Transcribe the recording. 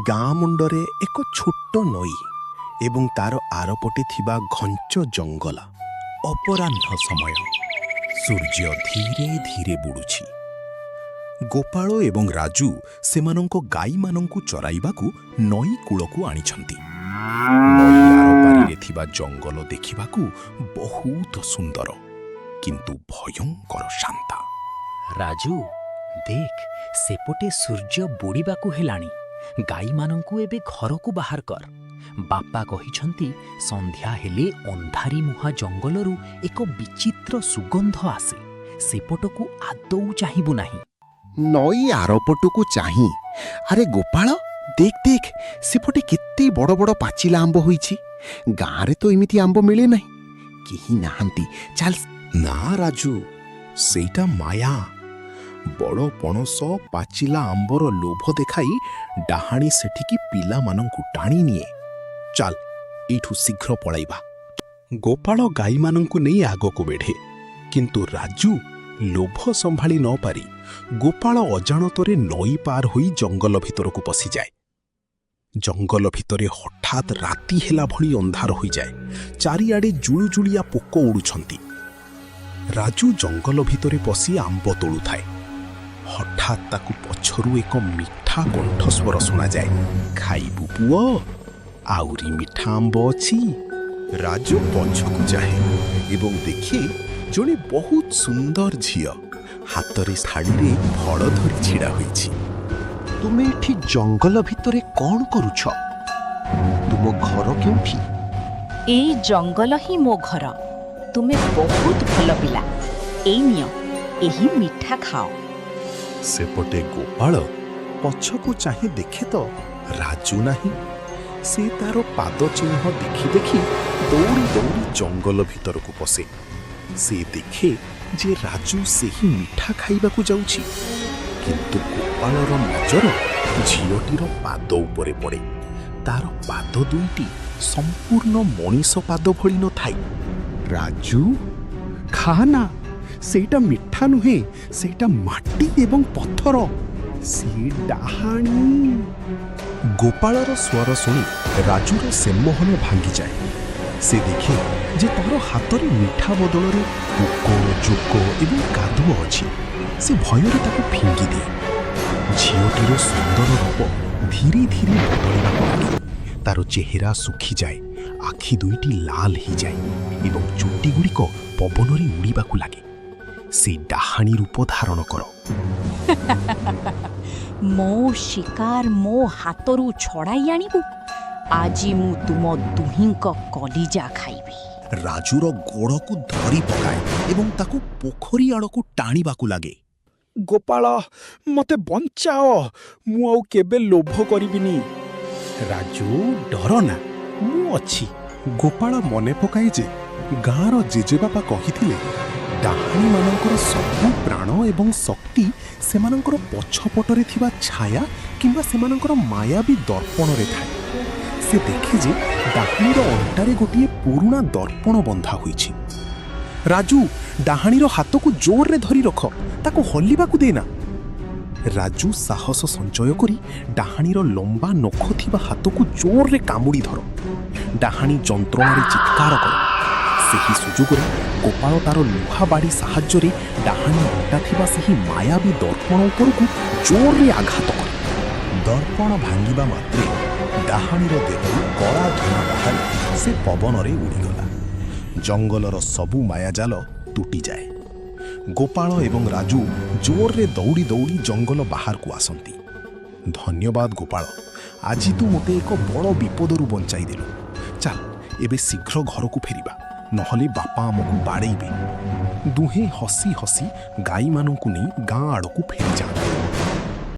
ଗାଁ ମୁଣ୍ଡରେ ଏକ ଛୋଟ ନଈ ଏବଂ ତାର ଆରପଟେ ଥିବା ଘଞ୍ଚ ଜଙ୍ଗଲ। ଅପରାହ୍ନ ସମୟ। ସୂର୍ଯ୍ୟ ଧୀରେ ଧୀରେ ବୁଡ଼ୁଛି। ଗୋପାଳ ଏବଂ ରାଜୁ ସେମାନଙ୍କ ଗାଈମାନଙ୍କୁ ଚରାଇବାକୁ ନଈ କୂଳକୁ ଆଣିଛନ୍ତି। ନଈ ଆରପାରିରେ ଥିବା ଜଙ୍ଗଲ ଦେଖିବାକୁ ବହୁତ ସୁନ୍ଦର, କିନ୍ତୁ ଭୟଙ୍କର ଶାନ୍ତ। ରାଜୁ, ଦେଖ, ସେପଟେ ସୂର୍ଯ୍ୟ ବୁଡ଼ିବାକୁ ହେଲାଣି। ଗାଈମାନଙ୍କୁ ଏବେ ଘରକୁ ବାହାର କର। ବାପା କହିଛନ୍ତି, ସନ୍ଧ୍ୟା ହେଲେ ଅନ୍ଧାରୀ ମୁହାଁ ଜଙ୍ଗଲରୁ ଏକ ବିଚିତ୍ର ସୁଗନ୍ଧ ଆସେ। ସେପଟକୁ ଆଦୌ ଚାହିଁବୁ ନାହିଁ। ନଈ ଆରପଟକୁ ଚାହିଁ, ଆରେ ଗୋପାଳ, ଦେଖ ଦେଖ, ସେପଟେ କେତେ ବଡ଼ ବଡ଼ ପାଚିଲା ଆମ୍ବ ହୋଇଛି। ଗାଁରେ ତ ଏମିତି ଆମ୍ବ ମିଳେ ନାହିଁ। କେହି ନାହାନ୍ତି, ଚାଲ। ନା ରାଜୁ, ସେଇଟା ମାୟା। ବଡ଼ ପଣସ, ପାଚିଲା ଆମ୍ବର ଲୋଭ ଦେଖାଇ ଡାହାଣୀ ସେଠିକି ପିଲାମାନଙ୍କୁ ଟାଣି ନିଏ। ଚାଲ, ଏଇଠୁ ଶୀଘ୍ର ପଳାଇବା। ଗୋପାଳ ଗାଈମାନଙ୍କୁ ନେଇ ଆଗକୁ ବଢ଼େ, କିନ୍ତୁ ରାଜୁ ଲୋଭ ସମ୍ଭାଳି ନ ପାରି ଗୋପାଳ ଅଜାଣତରେ ନଈ ପାର ହୋଇ ଜଙ୍ଗଲ ଭିତରକୁ ପଶିଯାଏ। ଜଙ୍ଗଲ ଭିତରେ ହଠାତ୍ ରାତି ହେଲା ଭଳି ଅନ୍ଧାର ହୋଇଯାଏ। ଚାରିଆଡ଼େ ଜୁଳୁଜୁଳିଆ ପୋକ ଉଡ଼ୁଛନ୍ତି। ରାଜୁ ଜଙ୍ଗଲ ଭିତରେ ପଶି ଆମ୍ବ ତୋଳୁଥାଏ। ହଠାତ୍ ତାକୁ ପଛରୁ ଏକ ମିଠା କଣ୍ଠସ୍ୱର ଶୁଣାଯାଏ, "ଖାଇବୁ ପୁଅ? ଆହୁରି ମିଠା ଆମ୍ବ ଅଛି।" ରାଜୁ ପଛକୁ ଚାହେଁ ଏବଂ ଦେଖେ ଜଣେ ବହୁତ ସୁନ୍ଦର ଝିଅ ହାତରେ ଥାଳିରେ ଫଳ ଧରି ଛିଡ଼ା ହୋଇଛି। ତୁମେ ଏଠି ଜଙ୍ଗଲ ଭିତରେ କ'ଣ କରୁଛ? ତୁମ ଘର କେଉଁଠି? ଏଇ ଜଙ୍ଗଲ ହିଁ ମୋ ଘର। ତୁମେ ବହୁତ ଭଲ ପିଲା। ଏଇ ନିଅ, ଏହି ମିଠା ଖାଅ। ସେପଟେ ଗୋପାଳ ପଛକୁ ଚାହିଁ ଦେଖେ ତ ରାଜୁ ନାହିଁ। ସେ ତାର ପାଦ ଚିହ୍ନ ଦେଖି ଦେଖି ଦୌଡ଼ି ଦୌଡ଼ି ଜଙ୍ଗଲ ଭିତରକୁ ପଶେ। ସେ ଦେଖେ ଯେ ରାଜୁ ସେହି ମିଠା ଖାଇବାକୁ ଯାଉଛି, କିନ୍ତୁ ଗୋପାଳର ନଜର ଝିଅଟିର ପାଦ ଉପରେ ପଡ଼େ। ତାର ପାଦ ଦୁଇଟି ସମ୍ପୂର୍ଣ୍ଣ ମଣିଷ ପାଦ ଭଳି ନଥାଏ। ରାଜୁ, ଖା ନା। ସେଇଟା ମିଠା ନୁହେଁ, ସେଇଟା ମାଟି ଏବଂ ପଥର। ସେ ଡାହାଣୀ। ଗୋପାଳର ସ୍ୱର ଶୁଣି ରାଜୁର ସମ୍ମୋହନ ଭାଙ୍ଗିଯାଏ। ସେ ଦେଖେ ଯେ ତାର ହାତରେ ମିଠା ବଦଳରେ ପୋକ, ଜୋକ ଏବଂ କାଦୁଅ ଅଛି। ସେ ଭୟରେ ତାକୁ ଫିଙ୍ଗିଦିଏ। ଝିଅଟିର ସୁନ୍ଦର ରୂପ ଧୀରେ ଧୀରେ ବଦଳିବାକୁ ଲାଗେ। ତାର ଚେହେରା ଶୁଖିଯାଏ, ଆଖି ଦୁଇଟି ଲାଲ ହେଇଯାଏ ଏବଂ ଚୁଟିଗୁଡ଼ିକ ପବନରେ ଉଡ଼ିବାକୁ ଲାଗେ। ସେ ଡାହାଣୀ ରୂପ ଧାରଣ କରେ। ମୋ ଶିକାର ମୋ ହାତରୁ ଛଡ଼ାଇ ଆଣିବୁ? ଆଜି ମୁଁ ତୁମ ଦୁହିଁଙ୍କ କଲିଜା ଖାଇବି। ରାଜୁର ଗୋଡ଼କୁ ଧରି ପକାଏ ଏବଂ ତାକୁ ପୋଖରୀ ଆଡ଼କୁ ଟାଣିବାକୁ ଲାଗେ। ଗୋପାଳ, ମୋତେ ବଞ୍ଚାଅ। ମୁଁ ଆଉ କେବେ ଲୋଭ କରିବିନି। ରାଜୁ, ଡର ନା, ମୁଁ ଅଛି। ଗୋପାଳ ମନେ ପକାଏ ଯେ ଗାଁର ଜେଜେବାପା କହିଥିଲେ, ଡାହାଣୀମାନଙ୍କର ସବୁ ପ୍ରାଣ ଏବଂ ଶକ୍ତି ସେମାନଙ୍କର ପଛପଟରେ ଥିବା ଛାୟା କିମ୍ବା ସେମାନଙ୍କର ମାୟାବୀ ଦର୍ପଣରେ ଥାଏ। ସେ ଦେଖେ ଯେ ଡାହାଣୀର ଅଣ୍ଟାରେ ଗୋଟିଏ ପୁରୁଣା ଦର୍ପଣ ବନ୍ଧା ହୋଇଛି। ରାଜୁ, ଡାହାଣୀର ହାତକୁ ଜୋରରେ ଧରି ରଖ, ତାକୁ ହଲିବାକୁ ଦେନା। ରାଜୁ ସାହସ ସଞ୍ଚୟ କରି ଡାହାଣୀର ଲମ୍ବା ନଖ ଥିବା ହାତକୁ ଜୋରରେ କାମୁଡ଼ି ଧରେ। ଡାହାଣୀ ଯନ୍ତ୍ରଣାରେ ଚିତ୍କାର କରେ। ସେହି ସୁଯୋଗରେ ଗୋପାଳ ତାର ଲୁହା ବାଡ଼ି ସାହାଯ୍ୟରେ ଡାହାଣୀ ଅଣ୍ଟା ଥିବା ସେହି ମାୟାବୀ ଦର୍ପଣ ଉପରକୁ ଜୋରରେ ଆଘାତ କରେ। ଦର୍ପଣ ଭାଙ୍ଗିବା ମାତ୍ରେ ଡାହାଣୀର ଦେହରୁ କଳା ଧୂଆଁ ବାହାରି ସେ ପବନରେ ଉଡ଼ିଗଲା। ଜଙ୍ଗଲର ସବୁ ମାୟାଜାଲ ତୁଟିଯାଏ। ଗୋପାଳ ଏବଂ ରାଜୁ ଜୋରରେ ଦୌଡ଼ି ଦୌଡ଼ି ଜଙ୍ଗଲ ବାହାରକୁ ଆସନ୍ତି। ଧନ୍ୟବାଦ ଗୋପାଳ, ଆଜି ତୁ ମୋତେ ଏକ ବଡ଼ ବିପଦରୁ ବଞ୍ଚାଇଦେଲୁ। ଚାଲ, ଏବେ ଶୀଘ୍ର ଘରକୁ ଫେରିବା, ନହେଲେ ବାପା ଆମକୁ ବାଡ଼େଇବେ। ଦୁହେଁ ହସି ହସି ଗାଈମାନଙ୍କୁ ନେଇ ଗାଁ ଆଡ଼କୁ ଫେରିଯାଆନ୍ତି।